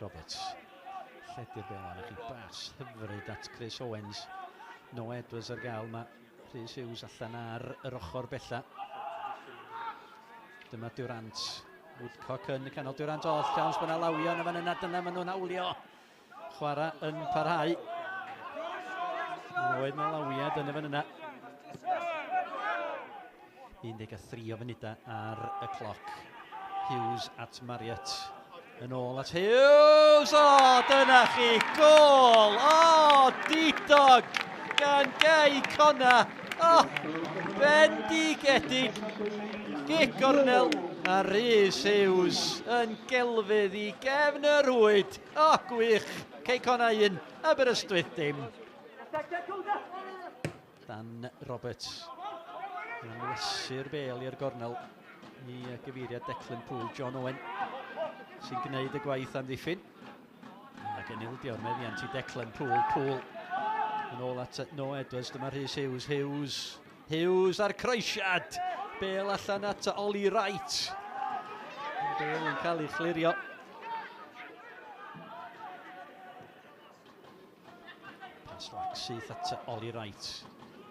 Roberts. Lledu'r bel arall i bas hyfryd at Chris Owens. Noah Edwards ar gael. Mae Rhys Hughes allan ar yr ochr bella. Dyma Durant. Woodcock yn y canol. Durant oll. Siawns bod yna lawio yn y fan yna. Dyna maen nhw'n hawlio. Chwarae yn parhau. Oedd na lawiad yn y fan yna. 13 o funudau ar y cloc. Hughes at Marriott. Yn ôl at Hughes! O, dyna chi, gol! O, didog gan Gei Conna! O, bendigedig! Gic gornel a Rhys Hughes yn gelfydd i gefn y rhwyd. O, gwych! Cei Conna 1, Aberystwyth dim. Dan Roberts yn lesu'r bel i'r gornel i gyfeiriad Declan Poole, John Owen sy'n gwneud y gwaith amddiffyn. Ac yn ildio'r meddiant i Declan Poole, Poole yn ôl at Noah Edwards, dyma Rhys Hughes, Hughes, Hughes a'r croesiad! Bel allan at Ollie Wright. Bel yn cael ei chlirio. Pas lac syth at Ollie Wright.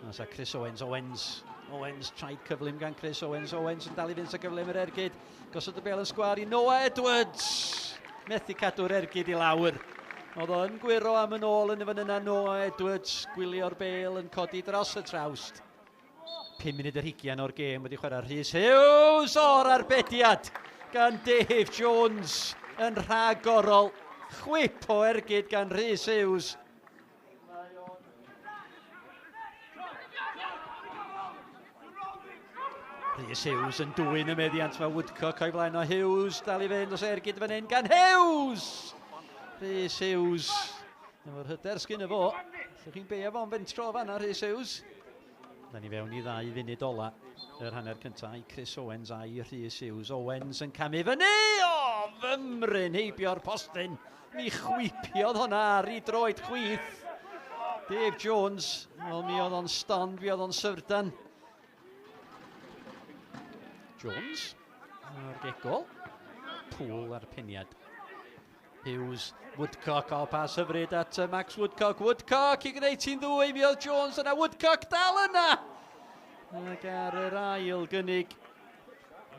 Nasa Chris Owens, Owens, Owens, traed cyflym gan Chris Owens, Owens yn dal i fynd sa gyflym yr ergyd. Gosod y bel yn sgwar i Noah Edwards. Methu cadw'r ergyd i lawr. Oedd o yn gwyro am yn ôl yn y fan yna Noah Edwards, gwylio'r bel yn codi dros y trawst. 5 munud yr hugian o'r gêm wedi chwarae Rhys Hughes o'r arbediad gan Dave Jones yn rhagorol. Chwip o ergyd gan Rhys Hughes. Rhys Hughes yn dwyn y meddiant, mae Woodcock o'i flaen o Hughes, dal i fynd os ergyd fan hyn gan Hughes! Rhys Hughes, efo'r hyder sgyn y fo, lle chi'n beio fo'n fentro fanna Rhys Hughes. Da ni fewn i ddau funud ola yr hanner cyntaf i Chris Owens a'i Rhys Hughes. Owens yn camu fyny! O, fymryn heibio'r postyn! Mi chwipiodd honna ar ei droed chwith. Dave Jones, wel mi oedd o'n stond, mi oedd o'n syfrdan. Jones, a'r gegol. Pŵl a'r peniad. Hughes, Woodcock, o pas hyfryd at Max Woodcock. Woodcock i gwneud ti'n ddwy, mi oedd Jones yna, Woodcock dal yna! Ac ar yr ail gynnig,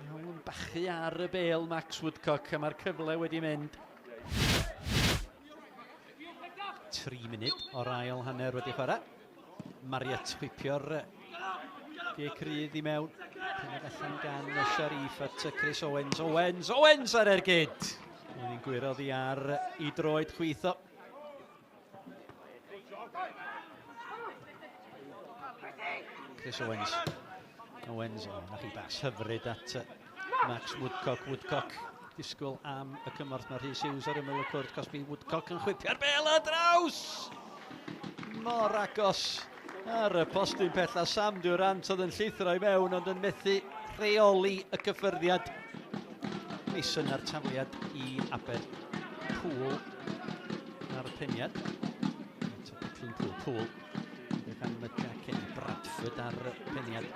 mae'n bachu ar y bel Max Woodcock, a mae'r cyfle wedi mynd. 3 munud o'r ail hanner wedi chwarae. Marriott chwipio'r gic rydd i mewn. Cynnig allan gan Sharif at Chris Owens. Owens, Owens ar ergyd! Mae'n i'n gwyro ddi ar i droed chwitho. Chris Owens. Owens, o, na chi bas hyfryd at Max Woodcock. Woodcock disgwyl am y cymorth. Mae Rhys Hughes ar ymyl y cwrt. Cosbi Woodcock yn chwipio'r bel ar draws! Mor agos ar y postyn pella. Sam Durant oedd yn llithro i mewn ond yn methu rheoli y cyffyrddiad. Mason ar tafliad i Aber. Poole ar y peniad. Eto Declan Poole. Poole. Edrych am y Jack Kenny Bradford ar y peniad.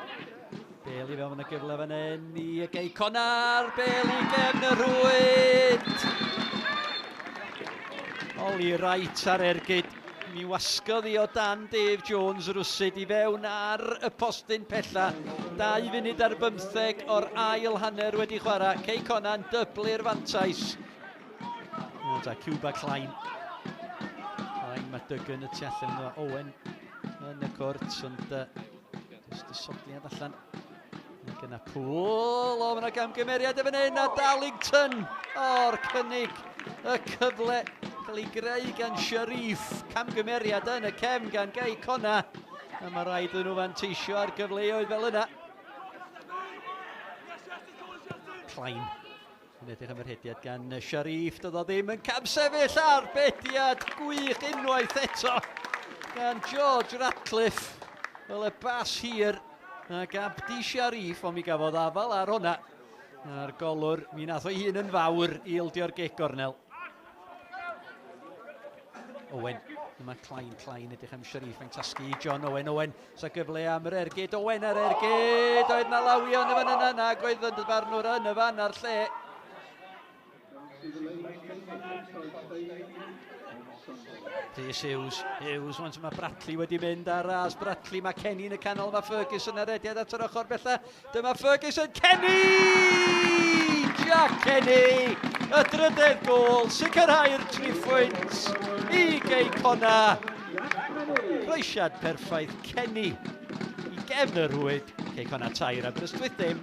Bel i fewn y gyfle fan hyn i y Gei Conar, bel i gefn y rhwyd! Oli Wright ar ergyd. Mi wasgodd i o dan Dave Jones rwsyd i fewn ar y postyn pella. 2 funud ar bymtheg o'r ail hanner wedi chwarae. Cei Cona'n dyblu'r fantais. Da, Cuba Klein. Klein, mae Duggan y tu allan iddo. Owen yn y cwrt, ond uh, Just disodliad allan. Ac yna Pŵl. O, mae yna gamgymeriad efo hyn. A Darlington. O'r cynnig. Y cyfle cael ei greu gan Sharif. Camgymeriad yn y cefn gan Gei Conna. A mae rhaid iddyn nhw fanteisio ar gyfleoedd fel yna. Klein. Yn edrych am yr hediad gan Sharif, doedd o ddim yn camsefyll ar bediad gwych unwaith eto gan George Ratcliffe. Fel y bas hir ac Abdi Sharif, ond mi gafodd afal ar hwnna. A'r golwr, mi nath o'i hun yn fawr i ildio'r gic gornel. Owen, yma Klein, Klein edrych am Sharif, mae'n tasgu i John Owen, Owen Sa gyfle am yr ergyd, Owen ar ergyd, oedd na lawio yn y fan yna, nag oedd yn dyfarnwr yn y fan a'r lle. Rhys Hughes, Hughes, wan mae Bradley wedi mynd ar ras. Bradley, mae Kenny yn y canol, mae Ferguson ar rediad at yr ochr bella. Dyma Ferguson, Kenny! Jack Kenny! Y drydedd gôl, sicrhau'r triphwynt i Gei Connah. Croesiad perffaith Kenny i gefn y rhwyd. Cei Connah 3, Aberystwyth dim.